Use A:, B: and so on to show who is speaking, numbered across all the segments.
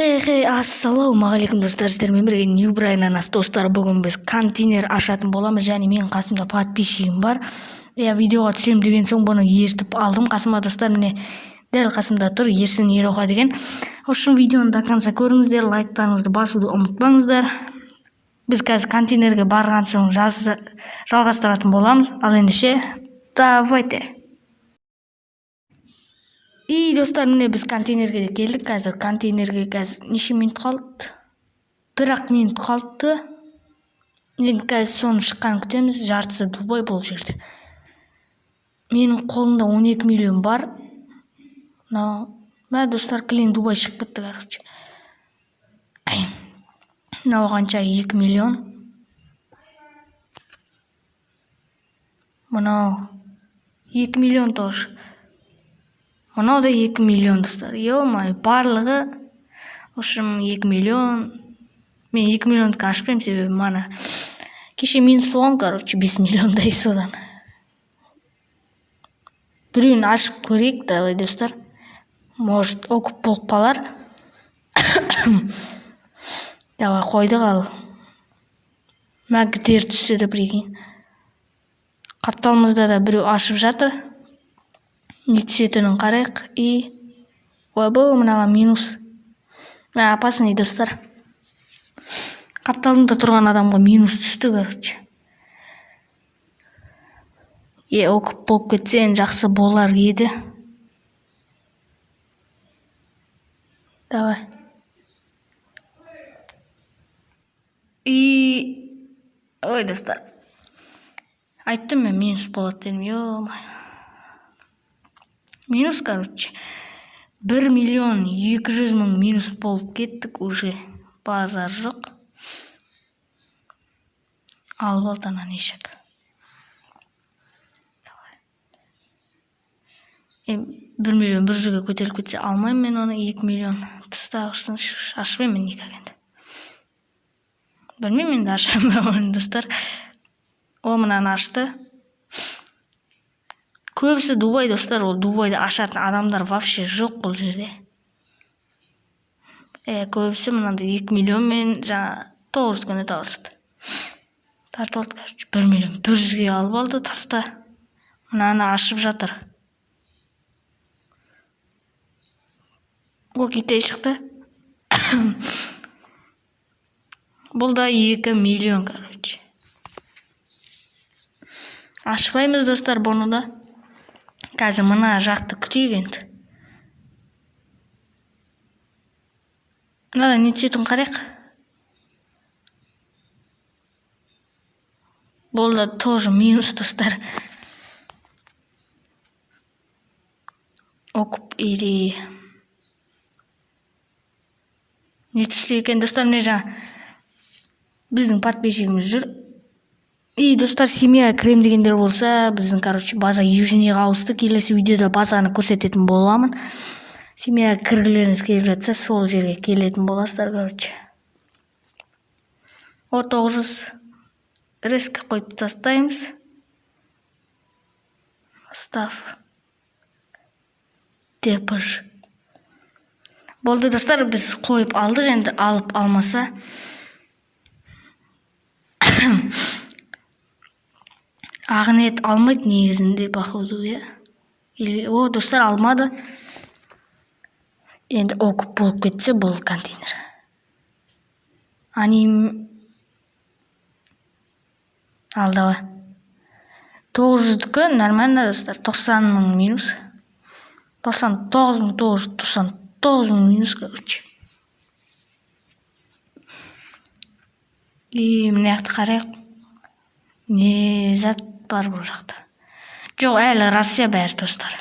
A: Хей, ассалаумағалейкум, достар! Сіздермен бірге Ньюбрайн Анас. Достар, бүгін біз контейнер ашатын боламыз және менің қасымда подписчигім бар. Иә, видеоға түсемін деген соң бұны ертіп алдым қасыма. Достар, міне, дәл қасымда тұр Ерсін Ероха деген. В общем, видеоны до конца көріңіздер, лайктарыңызды басуды ұмытпаңыздар. Біз қазір контейнерге барған соң жалғастыратын боламыз. Ал ендеше, давайте. И, достар, міне, біз контейнерге де келдік. Қазір контейнерге қазір неше минут қалды? Бір-ақ минут қалыпты. Енді қазір соның шыққанын күтеміз. Жартысы Дубай бұл жерде. Менің қолымда 12 миллион бар. Мынау, мә, достар, кілең Дубай шығып кетті, короче. Мынау қанша? 2 миллион. Мынау 2 миллион тоже. Мынау да 2 миллион, достар. Ё-моё, барлығы, в общем, 2 миллион. Мен 2 миллиондікі ашпаймын, себебі мана кеше минус болған, короче, 5 миллиондай содан. Біреуін ашып көрейік, давай, достар. Может, окуп болып қалар. Давай, қойдық. Ал мә, гтр түссе де, прикинь. Қапталымызда да біреу ашып жатыр. Не түсетінін қарайық. И, ойбой, мынаған минус. Мә, опасный, достар. Қапталында тұрған адамға минус түсті, короче. Е, окуп болып кетсе, енді жақсы болар еді. Давай. И, ой, достар, айттым мен, минус болады дедім. Ё-моё, минус, короче, 1 200 000 минус болып кеттік уже. Базар жоқ. Алып алды ана ешек. 1 100 000-ге көтеріліп кетсе, алмаймын мен оны. 2 миллион тыста ашпаймын мен никак енді. Білмеймін енді, ашамын ба оны, достар. О, мынаны ашты. Көбісі Дубай, достар. Ол Дубайды ашатын адамдар вообще жоқ бұл жерде. Көбісі мынандай 2 миллион мен жаңа 900 күні табысады. Тартып алды, короче, 1 100 000-ге алып алды таста. Мынаны ашып жатыр. О, китай шықты. Бұл да 2 миллион, короче. Ашпаймыз, достар, бұны да. Қазір мына жақты күтейік енді. Мынада не түсетінін қарайық. Бұл да тоже минус, достар. Окуп или не түсті екен, достар? Міне, жаңа біздің подписчигіміз жүр. И, достар, семья кірем дегендер болса, біздің, короче, база Южныйға ауысты. Келесі видеода базаны көрсететін боламын. Семьяға кіргілеріңіз келіп жатса, сол жерге келетін боласыздар, короче. О, 900 резко қойып тастаймыз. Став депр болды, достар. Біз қойып алдық. Енді алып алмаса, Ағнет алмайды негізінде, походу, иә. Или, о, достар, алмады. Енді окуп болып кетсе бұл контейнер. Аним ал, давай. 900-дікі нормально, достар. 90 000 минус. 99 999 мың минус, короче. И мына жақты қарайық. Не зат бар бұл жақта? Жоқ, әлі Россия бәрі, достар.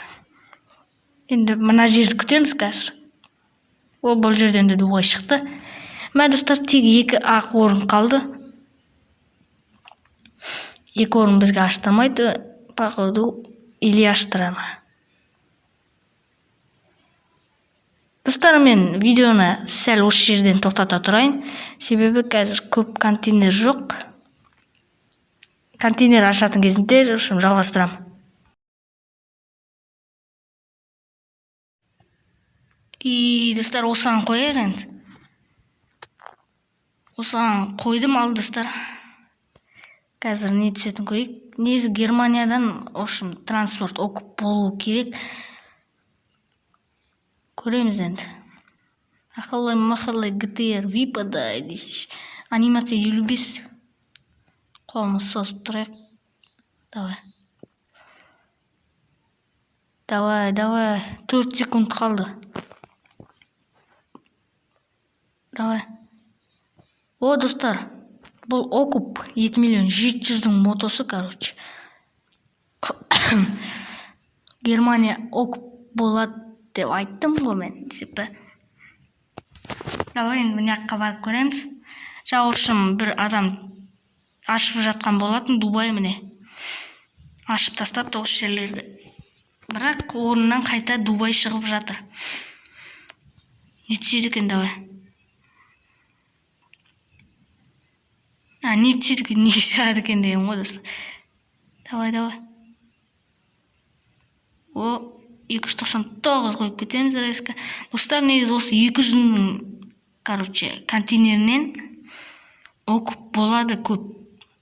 A: Енді мына жерді күтеміз қазір. О, бұл жерден де Дубай шықты. Мә, достар, тек екі ақ орын қалды. Екі орын бізге аштырмайды, походу, или аштыра ма? Достар, мен видеоны сәл осы жерден тоқтата тұрайын, себебі қазір көп контейнер жоқ. Контейнер ашатын кезінде, в общем, жалғастырамын. И, достар, осыған қояйық енді. Осыған қойдым. Ал достар, қазір не түсетін көрейік. Негізі Германиядан, в общем, транспорт окуп болу керек. Көреміз енді. Ақылы мақылы ГТР выпадай дейсіз. Анимация 55. Қолымыз созып тұрайық. Давай. Давай, давай. 4 секунд қалды. Давай. О, достар. Бұл окуп 2 миллион 700-дің мотосы, короче. Германия окуп болады деп айттым ғой мен, типа. Давай енді мына жаққа барып көреміз. Жаңа, в общем, бір адам ашып жатқан болатын Дубай, міне. Ашып тастапты осы жерлерді. Бірақ орнынан қайта Дубай шығып жатыр. Не түседі екен, давай. А, не түседі екен, не шығады екен деген ғой, достар. Давай, давай. О, 299 қойып кетеміз резко. Достар, негізі осы 200-дің, короче, контейнерінен окуп болады көп.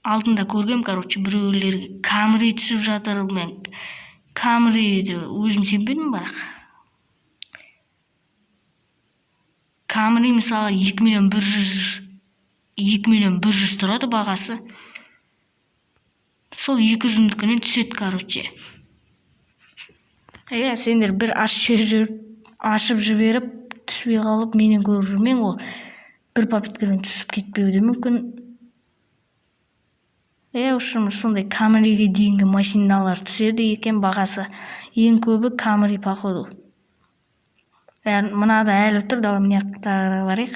A: Алдында көргем, короче, біреулерге Камри түсіп жатыр. Мен Камриді өзім сенбедім, бірақ. Камри мысалы 2 миллион 100, 2 миллион 100 тұрады бағасы. Сол 200-дікінен түседі, короче. Иә, сендер бір ашып жіберіп, түспей қалып, менен көріп жүрмең, ол бір попыткамен түсіп кетпеуі де мүмкін. Иә, в общем, сондай Камриге дейінгі машиналар түседі екен бағасы. Ең көбі Камри, походу. Мынада әлі тұр, давай мына жаққа барайық.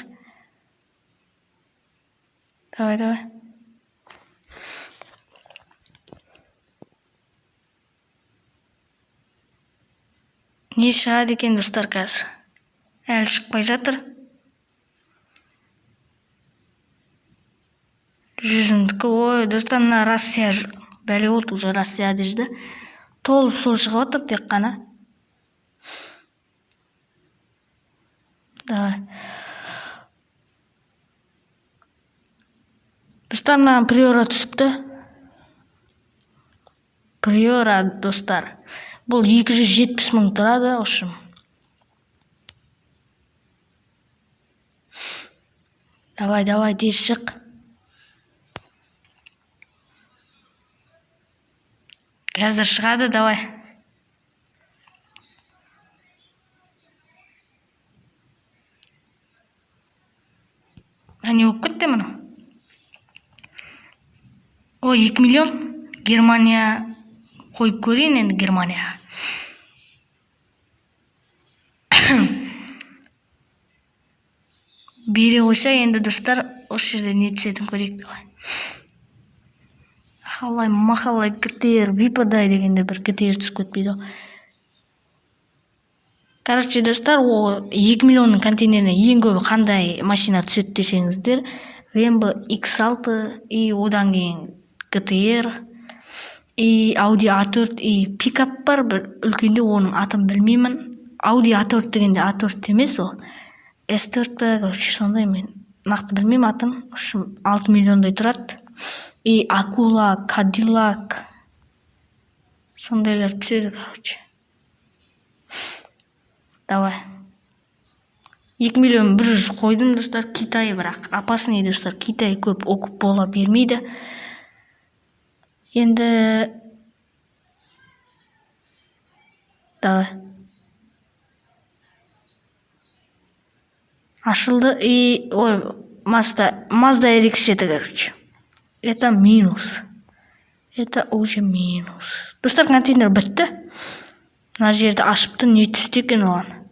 A: Давай, давай. Не шығады екен, достар, қазір? Әлі шықпай жатыр. Жүзімдікі. Ой, достар, мына Россия бәле болды уже, Россия дежді. Толып сол шығып отыр тек қана. Давай. Достар, мынаған Приора түсіпті. Приора, достар. Бұл 270 мың тұрады, в общем. Давай, давай, тез шық. Қазір шығады, давай. Не болып кетті мынау? О, 2 миллион. Германия қойып көрейін енді Германияға. Бере қойса енді, достар, осы жерде не түсетін көрейік, давай. Ахалай, махалай, ГТР, выпадай дегенде бір ГТР түсіп кетпейді ғой. Короче, достар, ол 2 миллионның контейнеріне ең көбі қандай машина түседі десеңіздер, BMW X6 и одан кейін ГТР и Audi A4 и пикап бар бір үлкенде, оның атын білмеймін. Audi A4 дегенде A4 емес ол. S4 па, короче, сондай, мен нақты білмеймін атын. В общем, 6 миллиондай тұрады. И Акула, Кадиллак сондайлар түседі, короче. Давай. 2 миллион 100 қойдым, достар. Китай бірақ опасный, достар. Китай көп окуп бола бермейді. Енді давай. Ашылды и ой, Mazda, Mazda RX-7, короче. Это минус. Это уже минус. Достар, контейнер бітті. Мына жерді ашыпты, не түсті екен оған.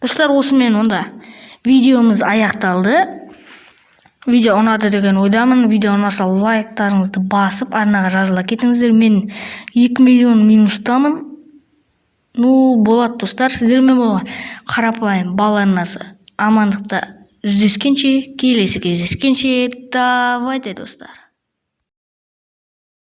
A: Достар, осымен онда видеомыз аяқталды. Видео ұнады деген ойдамын. Видео ұнаса лайктарыңызды басып, арнаға жазыла кетіңіздер. Мен 2 миллион минустамын. Ну, болады, достар, сіздермен болған қарапайым бал арнасы. Амандықта жүздескенше, келесі кездескенше, давайте, достар.